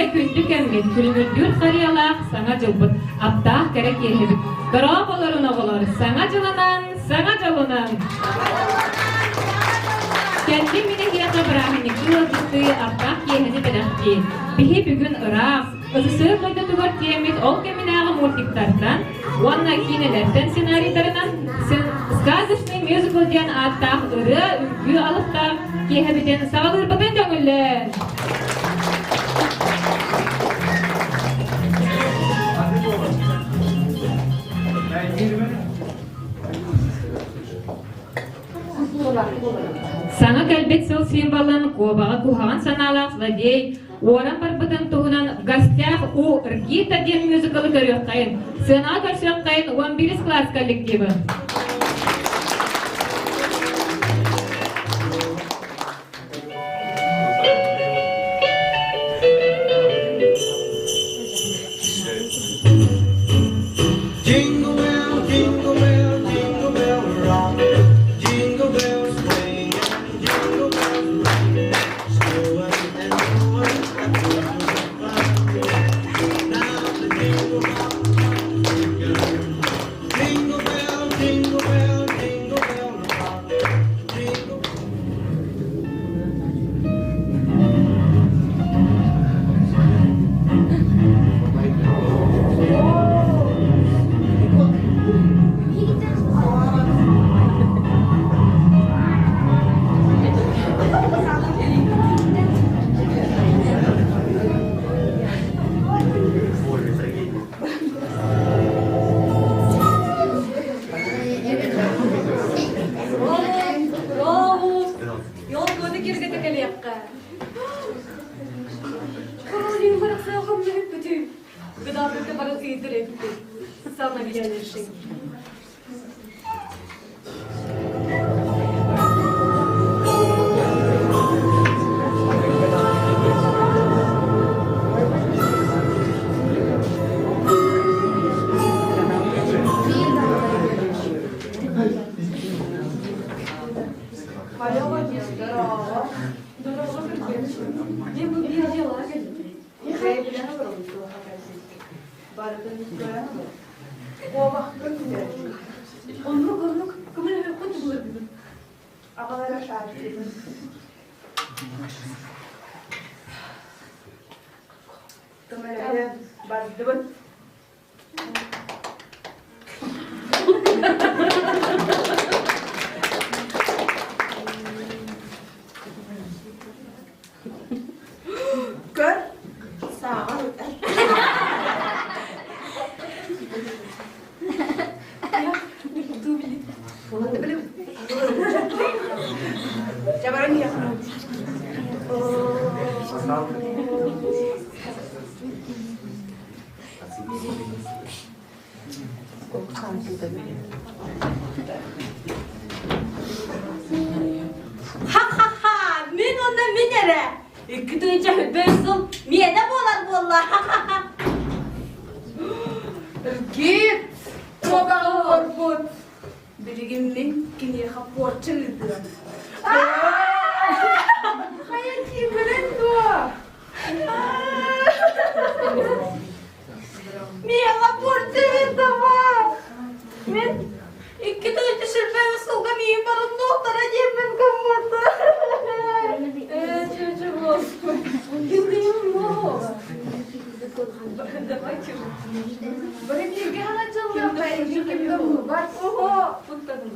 Кэллэ күндү кэммит, күлүмүрдүүр харыйалаах Саҥа дьылбыт, аптаах кэрэ киэһэбит. Дорооболорун оҕолор, Саҥа дьылынан, Саҥа дьолунан! Кэллим мин эһиэхэ бырааһынньыктыы ыалдьыттыы аптаах киэһэни бэлэхтии. Биһи бүгүн ыраах, СССР дойдутугар тиэммит ол кэминээҕи мультиктартан уонна киинэлэртэн сценарийдарынан сказочный мюзикл диэн ааттаах ырыа, үҥкүү алыптаах киэһэбитин саҕалыырбытын көҥүллээн! Саҥа кэлбит сыл символын куобаҕы куһаҕан санаалаах злодей уоран барбытын туһунан «В гостях у Ргита» диэн мюзиклы көрүөххэйин, сыанаҕа көрсүөххэйин 11 класс коллективы. Jingle bell, jingle bell, jingle bell rock. Jingle bells swing and jingle bells ring. Snowing and blowing up bushels of fun. Now the jingle hop has begun. Jingle bell, jingle bell, jingle bell rock. Jingle Йолкуону киргэтэ кэлиэххэ. Королин барахсаахым мүһүппүтүй. Гыдаабырга бары ыйдыр эбиппит. Самовьянеший. Дорога кыргын. Дьэ бу биир дьыала кэлбит. Барытын көрөн Куобахпын бүтэрдим. Оннук оннук көмөлөһүөххүт буларбын. Аҕалара шаардыыбын. Көмөлөһөн бардыбыт. Көр, сааҕар ытар. Дьэ баран иһиэх. Ха-ха-ха! Мин уонна мин эрэ! Икки тыһыынча бөс сыл миэнэ буолар буолла! Ха-ха-ха! Гит! Куобаҕы уорбут! Билигин мин киниэхэ порча ыытыам. Хайа киирбэрин дуо? Миэхэ порча ыытама! Мин икки тыһыынча сүүрбэ сылга миигин баран доктора диэммин гыммыта. Э, чего-чего? Давайте. Бары бииргэ хаҥаччыллыахха эйигин ким да булбат. Ого, путтадым.